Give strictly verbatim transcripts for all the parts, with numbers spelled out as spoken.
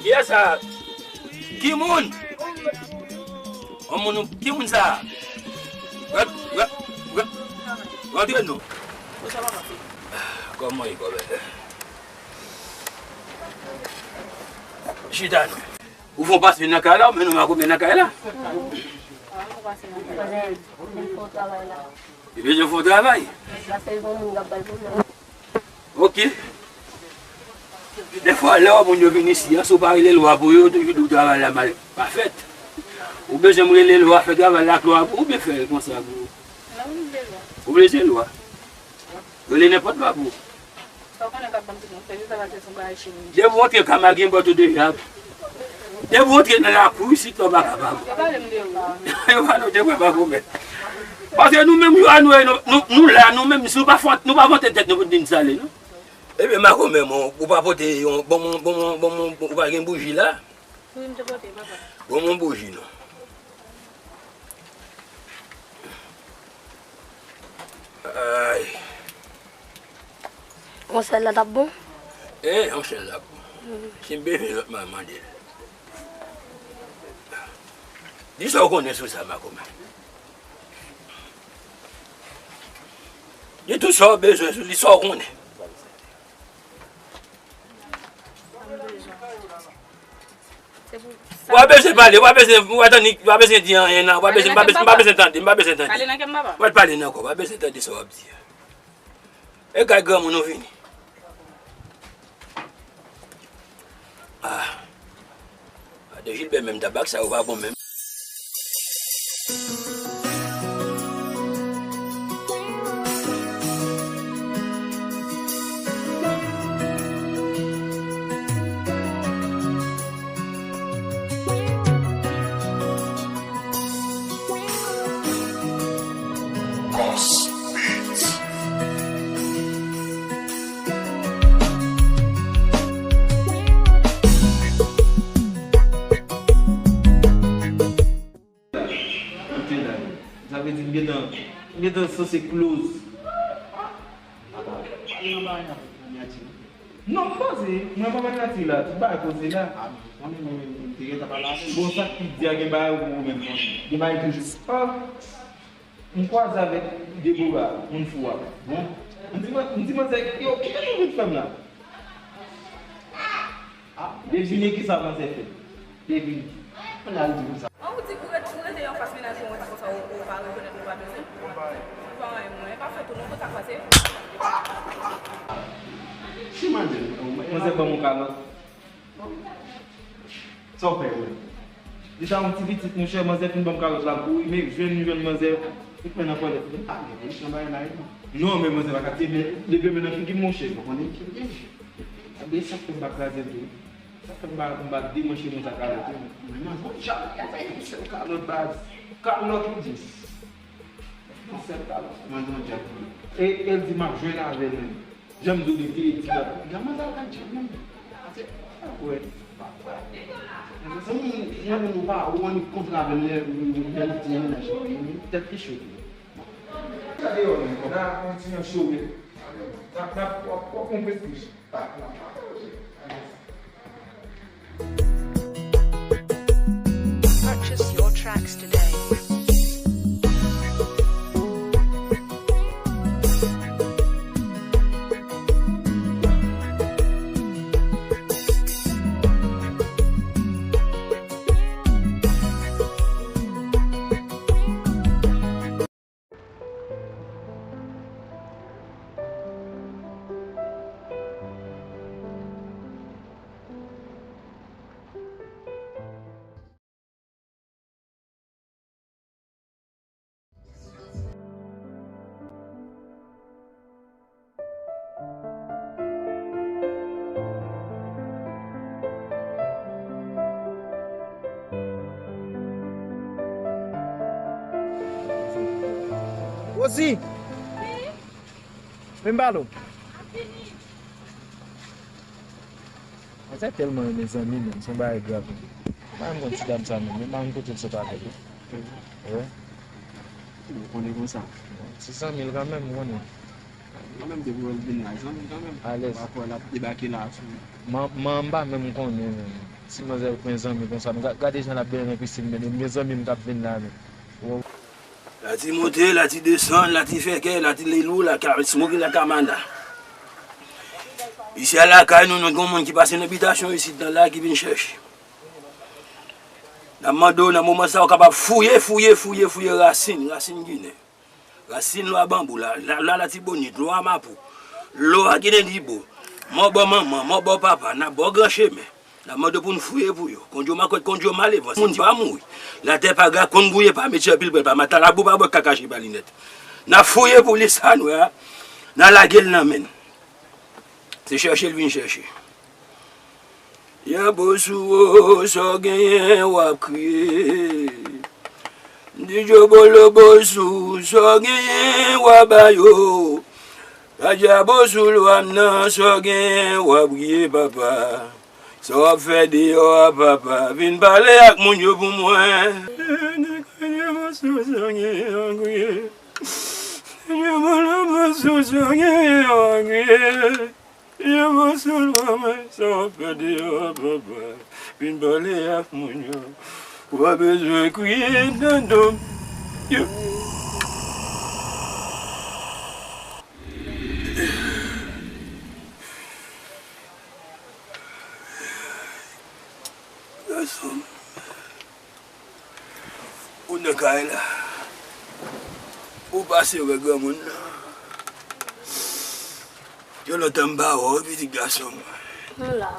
Kiyès sa? Ki moun? Yon moun, ki moun sa? Ran-, ran-, ran-, rantre non. Kòman e kòmè? Chita non. Ou fè yon pase nan kay la, ou mennen makomè nan kay la. Li bezwen fè yon travay. Ok. Dèfwa, lè moun yo vin isi a, si w pa rele lwa pou yo, yo toujou di w travay la mal, pa fèt. Ou bezwen m rele lwa, fè travay la ak lwa pou ou, oubyen fè l konsa pou ou. Ou vle se lwa. Rele nenpòt lwa pou ou. Sa w konnen k ap ban m tout moun fè, jodi a pase sou bagay chimik. Depi w antre kay mwen gen bòt ou deja. Depi w antre nan lakou isit la, w pa kapab. Yo pale m de ou. Yo pale w de mwen, makomè. Paske nou menm, yo a nou, nou, nou, nou la, nou menm, si nou pa fon-, nou pa vante tèt nou pou n vin sale, non. Ebyen, makomè, mwen, ou pa pote yon, bon, bon, bon, bon, bon, ou pa gen bouji la? Wi, m te pote, papa. Bon, yon bouji, non. Ay. Yon sèl la t ap bon? Eh, yon sèl la bon. Si m bezwen lòt, m a mande l. Di sa w konnen sou sa, makomè. Di tout sa w bezwen sou li, sa w konnen. W pa bezwen pale, w pa bezwen, w pa tande, w pa bezwen di anyen nan, w pa bezwen, m pa bezwen, m pa bezwen tande, m pa bezwen tande. Pale nan kè m, papa. W pa pale nan kò, w pa bezwen tande sa w ap di a. E gade granmoun nou vini. Ah. Ade Jilbè menm tabak sa yo pa bon menm. Sa vle di m gentan, m gentan sanse close. Apa, e anba a y ap manyati. Non, m poze, mwen pa manyati la, tout bagay poze la. A, m konnen mwen menm, m te gentan pale avè l. Bon, sa k pi di a gen bagay ou menm konnen. Gen bagay toujou. Ah, m kwaze avèk Debora, moun fou a. Bon. M di, m di manzè, yo, kite nou vin fè m la. Ah, devine kisa manzè fè. Devine. Kounye a l di konsa. An ou di pou ret-, pou rete anfas mennaj ou konsa, ou, ou pa rekonèt ou pa bezwen? Ou pa anyen mwen, pa fè tou non, konn sa k pase? Si manzè, manzè ban m yon kalòt. Sa w fè, wi? Li ta yon ti pitit, monchè, manzè fin ban m kalòt la, m kouri, men jwenn, jwenn manzè, li pran nan kòlèt li. Ah, men polis nan bagay la, wi. Non, men manzè pa ka tire men, leve men nan figi m, monchè. Ou konnen ki gen. Ebyen, sa k fè m pa kraze l tou. Sa fè m pa, m pa demanche moun sa kalòt, wi. Mwen nan bon jan, y ap fè yon sèl kalòt, baz. Kalòt ou di. Yon sèl kalòt. Mwen di yon djab. E, e l di m ap jwenn avè l menm. Jan m di w li te di la. Jan manzè al bay djab menm. Ase, pa kwè. Pa kwè. Mezanmi, mwen menm ou pa, ou annik kontre avè m lè, lè li di yon mennaj. Tèt li cho tou. Gade yo menm, konn a yon ti jan cho menm. N ap, n ap, w ap, w ap pran prestij. Purchase your tracks today. Rosie! Men m pale w. Manzè tèlman renmen zanmi menm, se yon bagay grav menm. Mwen pa konn ti dam sa menm, men m pa konn kote l sot avè l wi. Wi. Ou konnen konsa. Se zanmi l kanmenm, ou konnen. Mwen menm depi wè l vin la, zanmi kanmenm. Alèz. M pa kwè l ap debake la sou. Man, man, m pa menm konnen, menm. Si manzè pran zanmi konsa, men ga-, gade jan l ap benyen nan pisin, men, men zanmi m k ap vin la, men. Wow. Lati monte, lati desann, lati fè kè, lati lelou, la ka smoke, la kamana. Isi a lakay nou, nou gen yon moun ki pase nan bitasyon isit nan la ki vin chèche. N ap mande w nan moman sa, w kapab fouye, fouye, fouye, fouye rasin, rasin ginen. Rasin lwa banbou, la, la, la, latibonit, lwa mapou, lwa ginen dibo, mò bò manman, mò bò papa, n ap ba w gran chemen. N ap mande w pou n fouye pou yo. Kondyo makòt, kondyo malevans. Moun pa mouri. Latè pa gra, konn gouye pa met chè pil prè pa matalabou pa bwè kaka che pa linèt. N ap fouye pou li sa n wè a. N a lage l nan men n. Se chèche l vin chèche. Yabo sou wo, sa w genyen w ap kriye. Di djobolo bosou, sa w genyen w a ba yo. Adjabo sou lwa m nan, sa w genyen w a priye papa. Sa w ap fè deyò a papa, vin pale ak moun yo pou mwen. Adjabo sou sa w genyen w a priye. Adjabo sou sa w genyen w a priye. Yo mò sou lwa mwen, sa w ap fè deyò a papa. Vin pale ak moun yo. Ou pa bezwen kriye nan do m. Yo. Gason m. Ou nan kay la. Ou pase wè granmoun nan. Yon lòt tan m pa wè w, pitit gason m. Nou la.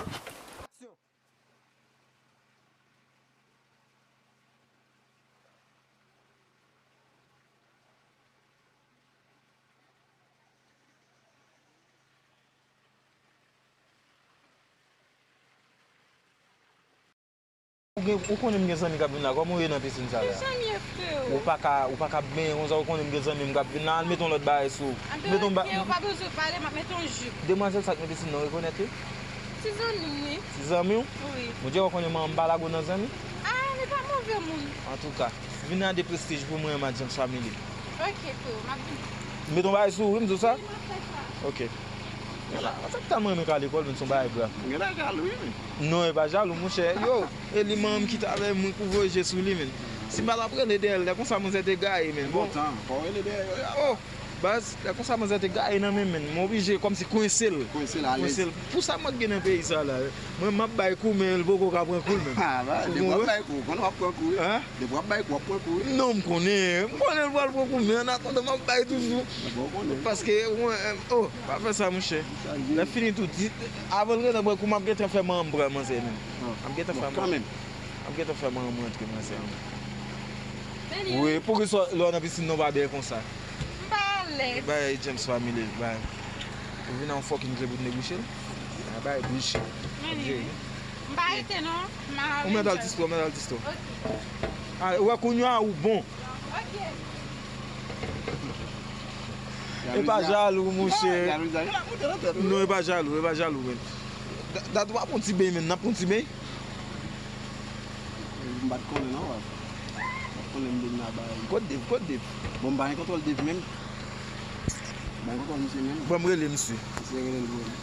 Ou gen, ou konnen m gen zanmi k ap vin la, kòman w ye nan pisin sa la? Zanmi freo. Ou pa ka, ou pa ka benyen konsa, ou konnen m gen zanmi m k ap vin la, al mete yon lòt bagay sou ou. Mete yon ba- Ou pa bezwen pale, m ap mete yon jip. Demwazèl sa k nan pisin nan, ou rekonèt li? Ti zanmi m, wi. Ti zanmi w? Wi. Bondye, ou konnen manman m pa lage w nan zanmi? Ah, li pa move moun. Antouka, vin nan de prestij pou mwen, Madjanm Family. Ok, freo, m ap vini. M mete yon bagay sou ou, wi, m di w sa? Wi, m ap fè sa. Ok. Sa k ta mwen renmen ka lekòl, men se yon bagay grav. Ou genlè jalou, wi, men. Non, e pa jalou, monchè. Yo, e li manman m ki t avè mwen k ouvè je sou li, men. Si m pa t ap rele dèyè l, lè konsa manzè te gaye, men. Bon, bon tan, fò w rele dèyè yo, ya. Oh, baz, lè konsa manzè te gaye nan men m, men. Mwen oblije kòmsi kwense l. Kwense l alèz. Kwense l. Pou sa mank gen nan peyi sa la. Mwen, m ap bay kou, men l poko ka pran kou l menm. Ah, ba, depi w ap bay kou, w konnen w ap pran kou, wi. Hein? Depi w ap bay kou, w ap pran kou, wi. Non, m konnen. M konnen l pral pran kou, men annatandan, m ap bay toujou. Bon, w konnen. Paske, mwen, oh, pa fè sa, monchè. Lè fini tou, di, avan l gentan pran kou, m ap gentan fè manman m pran manzè menm. Ah. M ap gentan fè manman m. M ap gentan fè manman m rantre manzè menm. Wi, poukisa lè w nan pisin nan w pa bèl konsa? M pa alèz. Bay James Family, bay. Ou vin an fucking kle pou t negosye l. Bay bouch. M pa rete non. Ou mèt al distro, ou mèt al distro. Ok. Ah, ou wè kounye a ou bon. Ok. E pa jalou, monchè. Non, e pa jalou, e pa jalou, men. Dat ou pa pran ti beny, men, n ap pran ti beny. M pa t konnen non, pap. M pa t konnen m te nan bay. Kot Dave, kot Dave? Bon, m pa gen kontwòl Dave menm. M pa gen kontwòl misye menm. Bon, m rele misye. Misye rele l pou mwen.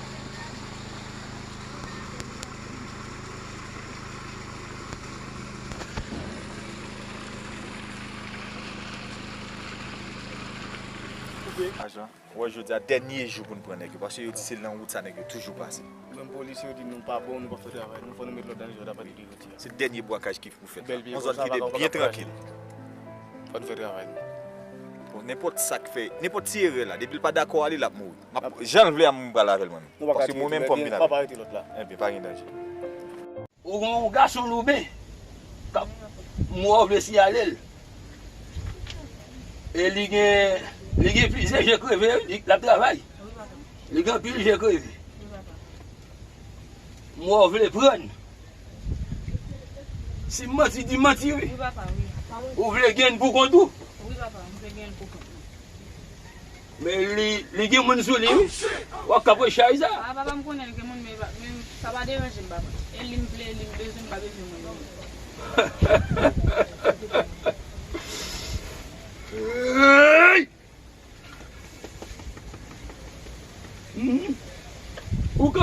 Ajan, ou wè jodi a dènye jou pou n pran nèg yo, paske yo di se nan wout sa nèg yo toujou pase. Menm polis yo di nou pa bon, nou pa fè travay nou, fò nou met lòd nan jodi a pati de jodi a. Se dènye bwakaj ki pou fèt la. Yon zòn ki te byen trankil. Fò n fè travay nou. Bon, nenpòt sa k fè, nenpòt ti erè la, depi l pa dakò ale, l ap mouri. M ap, jan l vle a, m pral avè l mwen menm. Paske mwen menm fò m vin avè l. Ebyen, pa gen danje. Ou gen yon gason Louben k ap, m wè w vle siyale l. E li gen, li gen plizyè je kreve, wi, li, l ap travay. Li gen anpil je kreve. M wè w vle pran. Si m manti, di m manti, wi. Wi, papa, wi. Ou vle gen l pou kont ou? Wi, papa, m vle gen l pou kont mwen. Men li, li gen moun sou li, wi. W ap kapot chay sa. A, papa, m konnen l gen moun, men, men sa pa deranje m, papa. E li m vle, li m bezwen, m pa bezwen moun. Hey!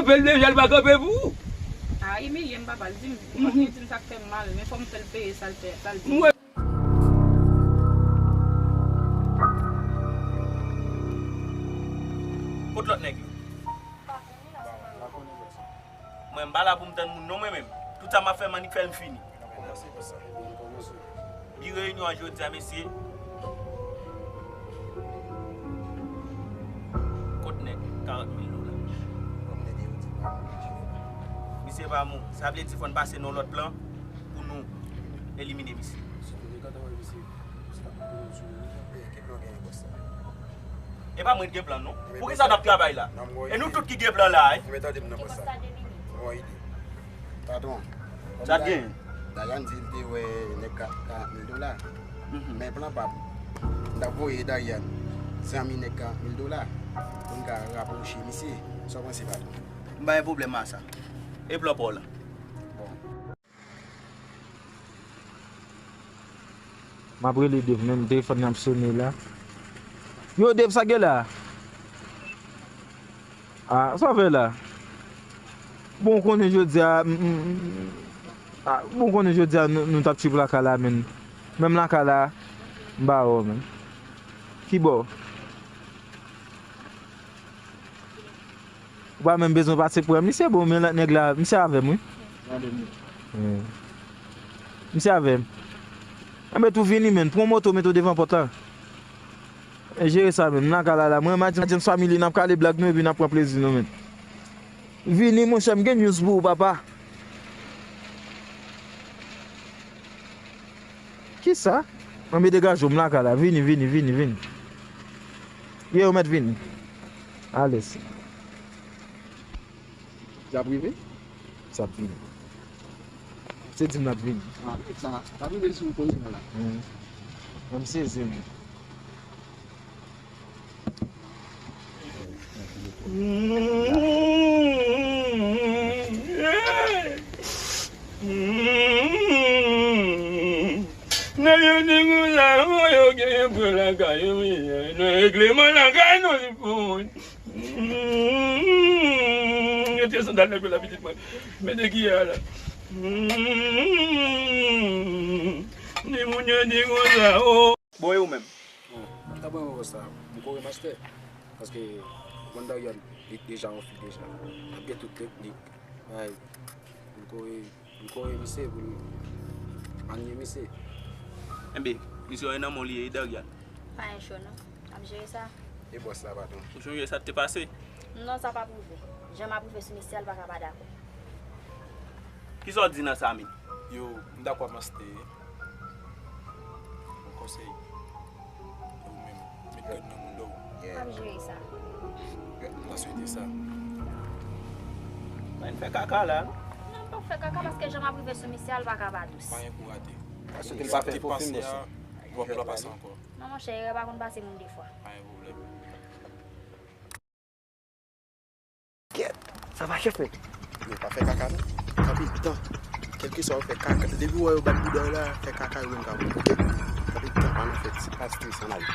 Fè l deja, l pa kanpe pou ou. A, imilye m, papa. L di m, li di m sa k fè m mal, men fò m fè l peye sa l fè, sa l di m. Mwen. Kot lòt nèg yo? Mwen, m pa la pou m tann moun non, mwen menm. Tout sa m ap fè, m annik fè l, m fini. Bi reyinyon an jodi a, mesye. Kot nèg karant mil dola? Misye pa mou. Sa vle di fò n pase nan yon lòt plan pou nou elimine misye. E pa mwen ki gen plan, non. Poukisa n ap travay la? E nou tout ki gen plan la, wi. Men tande m nan pòs sa. Mwen ide. Patwon. Sa t gen? Dayan di l te wè nèg ka karant mil dola. Men plan pa m. M t ap voye Dayan san mil nèg karant mil dola pou n ka rapwoche misye. Sa w panse, patwon? M pa gen pwoblèm a sa. E plan pa w lan? Bon. M ap rele Dave, men telefòn nan ap sone la. Yo, Dave, sa gen la? Ah, sa w fè la? Bon, w konnen jodi a, m, m, m, ah, bon, w konnen jodi a nou, nou t ap trip lakay la, men menm lakay la, m pa wè w, men. Ki bò? Ou pa menm bezwen pase pran misye, bon, men lòt nèg la, misye avè m, wi. Wi. Misye avè m. Anben, tou vini, men. Pran moto, mete w devan pòt la. E jere sa, men. M nan kay la, la. Mwen, Madjens Family, n ap kale blag nou, epi n ap pran plezi nou, men. Vini, monchè, m gen news pou ou, papa. Kisa? Anben, degaje w, m lakay la. Vini, vini, vini, vini. Ye, ou mèt vini. Alèz. Sa ap rive? Sa ap vini. Se di m n ap vini. Ah, sa, sa ap rive sou kounye a la. Hmm. Mwen, m sezi, mwen. Nan yo di konsa, yo genyen pran lakay yo, wi. Nan regleman lakay nou, li pou. Yo te sandal nèg yo la, pitit mwen. Men de ki a la. Ni moun yo di konsa, oh. Bon, e ou menm? Bon, m ta pran wòl sa. M kore mastè. Paske, Wanda Ryan, li deja yon fi deja. L ap gen tout teknik. Bay, pou l kore, pou l kore misye, pou l manye misye. Enben, misyon an nan men w li ye, Darian. Pa gen cho non. M ap jere sa. E bòs la, patwon? Ou sonje sa k te pase? Non, sa p ap rive. Jan m ap rive sou misye a, l pa ka pa dakò. Kisa w di nan sa menm? Yo, m dakò ak mastè. Yon konsèy. Ou menm, met gad nan mouda w. Yeah. M ap jere sa. M ta swete sa. Mwen fè kaka la, non? Non, m p ap fè kaka paske jan m ap rive sou misye a, l pa ka pa dous. Pa gen kou rate. Sa k te pase a, w ap pase ankò. Non, monchè, erè pa konn pase moun de fwa. Pa gen pwoblèm. Kèt, sa pa chèf, men. Yo, pa fè kaka, non. Kanpe tan. Kèlkeswa ou fè kaka. Depi w wè yo bat bouda w la, fè kaka yo menm ka pran, oke? Kanpe tan, pa nan fèt. Se pa strese, ann ale.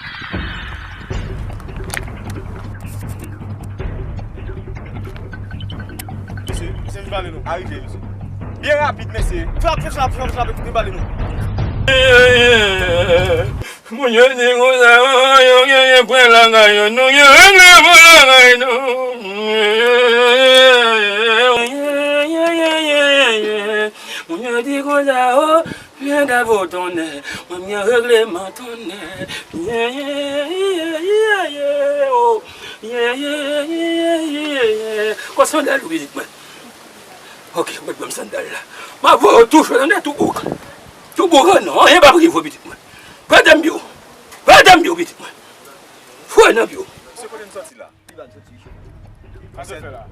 Mesye, mesye, vin pale nou. Arive, mesye. Byen rapid, mesye. Frape, frape, frape, frape, vin pale nou. Moun yo di konsa, yo genyen pwen lakay yo, nou gen règleman lakay nou. Moun yo di konsa, oh, mwen davo tonnè, mwen gen règleman tonnè. Oh, kò sandal ou pitit mwen. Ok, mwen pran sandal la. M ap voye w tou cho, tande, tou bouk. Tou bouk, non, anyen p ap rive w, pitit mwen. Prete m byen w. Prete m byen w, pitit mwen. Foure nan byen w. Se kote n soti la? Konsènan,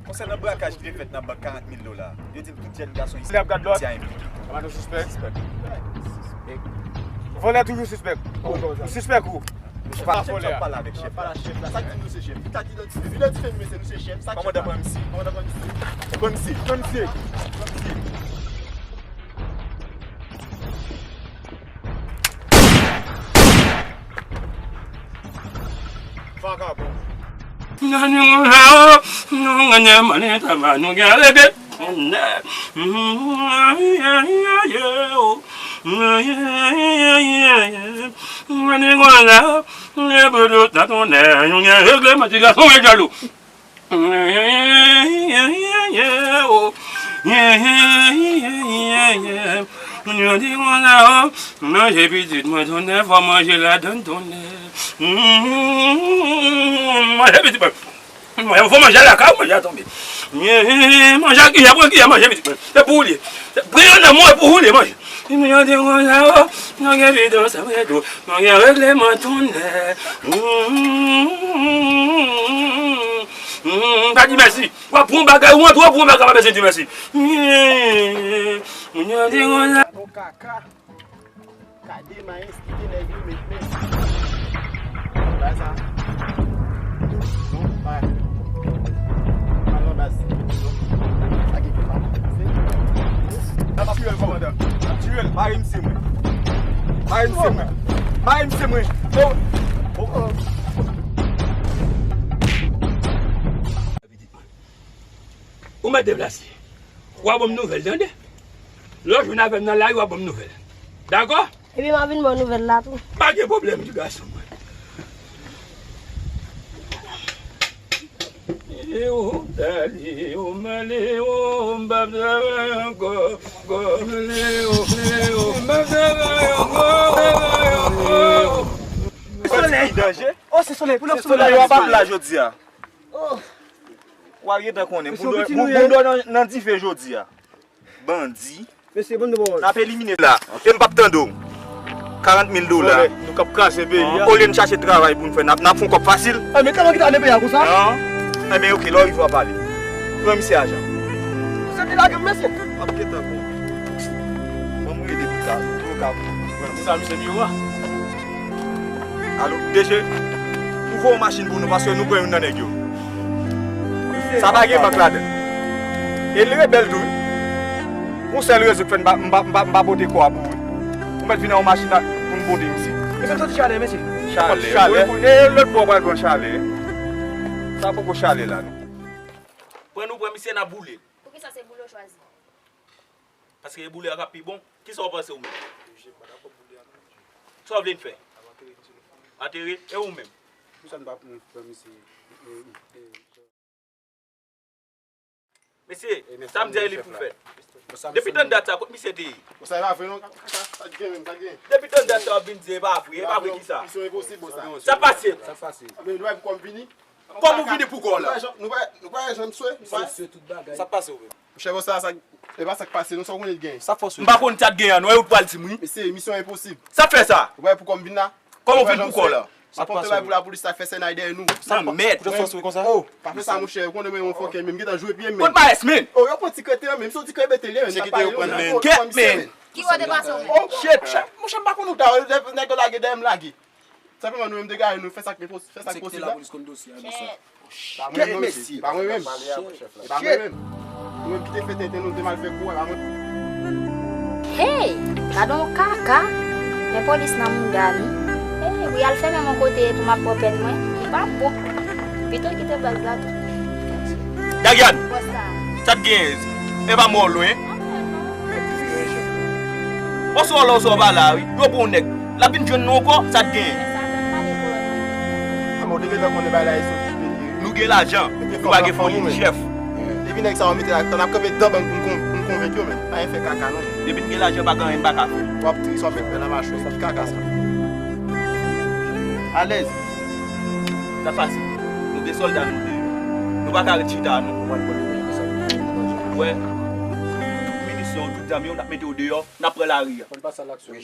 konsènan brakaj ki te fèt nan bank karant mil dola, yo di m tout jèn gason isi a enplike. Sa pa nou sispèk? Sispèk. Vòlè toujou sispèk. Ou sispèk ou? Misye pa vòlè a. Pale avèk chèf la. Sa k di nou se chèf? Li ta di idantifye. Idantifye nou, mesye, nou se chèf. Sa k chèf la? Kòmandan pran misye. Kòmandan pran misye. Pran misye. Pran misye. Vakabon. Nan nivo la, oh. Nou gen mani tama, nou gen rege. Mani konsa, le boudou ta tounen, nou gen regleman ti gason e jalou. Mwen di konsa, o, manje pitit mwen tounen, fò manje ladann tounen. Manje pitit mwen. Mwen, fò manje a lakay ou, manje a tonbe. Manje a kiyè, pran kiyè, manje pitit mwen. Se pou ou li ye. Pran nan men w, e pou ou li ye, manje. Mwen di konsa, o, mwen gen bidon, sa mwen tou. Mwen gen regleman tounen. Pa di mèsi. W ap pran bagay, ou antre, w ap pran bagay, pa bezwen di mèsi. Mwen di konsa. Bon kaka. Gade mayès kite nèg yo met men. Bay sa. Non, bay. Al nan baz. Non. Sa gen pa. N ap tiye l, kòmandan. N ap tiye l. Mare misye mwen. Mare misye mwen. Mare misye mwen. Oh. Oh. Ou mèt deplase. W a ban m nouvèl, tande? Lè w jwenn avè m nan lari, w a ban m nouvèl. Dakò? Epi m a vin ba w nouvèl la tou. Pa gen pwoblèm, ti gason mwen. E o, dali, o, male, o, m p ap travay ankò, ankò. Male, o, male, o, m p ap travay ankò, travay ankò. Solèy. Danje. Oh, se solèy. Pou nou solèy. Yo ap ap la jodi a. Oh. W a gentan konnen. Mesye, bondò, yon piti bondò nan, nan dife jodi a. Bandi. Mesye, ban nou pawòl. N ap elimine la. E m p ap tande w. Karant mil dola. Solèy, nou k ap kraze peyi a. Olye n chache travay pou n fè, n ap, n ap fè yon kòb fasil. Ah, men kòman ki ta nan peyi a konsa? Non. Enben, oke, lè w rive w a pale. Pran misye ajan. Misye te lage m, mesye. M ap gentan pran. Ban m rele pou ka, pou ka pran. Sa misye miwa. Alo, D G, ou voye yon machin pou nou, paske nou pran youn nan nèg yo. Sa pa gen mank ladan. E l rebèl tou, wi. Pou sèl rezon k fè m pa, m pa, m pa, m pa pote kò a pou ou, wi. Ou mèt vin ak yon machin la pou n pote misye. Mesye, m santi chalè, mesye. Chalè? Chalè? Wi, pou, e lòt bò pral pran chalè. Sa poko chalè la, non. Pran nou pran misye, n a boule l. Poukisa se boule w chwazi? Paske e boule a k ap pi bon. Kisa w panse ou menm? Sa w vle n fè? Antere? E ou menm? Poukisa n pa pran misye? Mesye, sa m di a e li pou fèt. Depi tann dat sa, kot misye te ye? Bon, sa e pa vre non, kaka, sa t gen menm, sa t gen. Depi tann dat sa w ap vin di e pa vre, e pa vre kisa? Misyon enposib, bon, sa. Sa pase? Sa pase? Men nou pa pou kòm vini. Kòm ou vini pou kò w la? Nou pa, nou pa janm swe. Sa pase ou menm? Monchè, bon, sa, sa, e pa sa k pase, non, sa w konnen l gen. Sa fòs ou? M pa konn sa t gen an, non, e ou t pral di m, wi. Mesye, misyon enposib. Sa fè sa? Ou pa pou kòm vin la? Kòman w vin pou kò w la? Sa pase ou? Bay pou lapolis la fè sènay dèyè nou. Sa mèt. Ou te fòs ou konsa? Oh, pa fè sa, monchè, ou konnen mwen yon fòkè, men m gentan jwe byen, men. Kot mayès, men? Oh, yo pran ti krete an, men, m se yon ti kreye bete l ye, men. Se ki te yo pran, men. Kèt, men. Ki wè te pase ou menm? Oh, shit. Monchè, m pa konn ou ta, nèg yo lage dèyè m lage. Senpleman nou menm degaje nou, fè sa k enpos-, fè sa k posib la. Lapolis konn dosye a, mesye. Pa mwen menm, mesye. Pa mwen menm. E pa mwen menm. Nou menm ki te fè tenten nou, te mal fè kou a, pa mwen. Hey! Gade yon kaka! Men polis nan mouda nou. Hey, wi, al fèmen m yon kote tou, m ap pran pèn mwen. Li p ap bon. Pito kite baz la tou. Darian! Sa t gen? E pa mò lwen. Oswa w la, oswa w pa la, wi. Yo pran yon nèg. L ap vin jwenn nou ankò, sa t genyen? Amò, w te gentan konnen bagay la e sou. Nou gen lajan, nou pa gen foli, chèf. Depi nèg sa yo mete la, n ap kanpe dan bank pou n kon-, pou n konvenk yo, men. Pa gen fè kaka, non. Depi n gen lajan, pa gen anyen n pa ka fè. W ap tris, w ap met men nan mache, ki kaka sa? Alèz. Sa pase. Nou gen sòlda nou deyò. Nou pa ka ret chita, non. Wè. Tout minisyon, tout zam yo, n ap mete yo deyò. N ap pran lari a. Fò n pase a laksyon.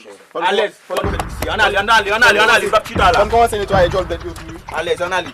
Alèz, fò n fè isi. Ann ale, ann ale, ann ale, ann ale, n p ap chita la. Fò n kòmanse netwaye djòl bèt yo tou, wi. Alèz, ann ale.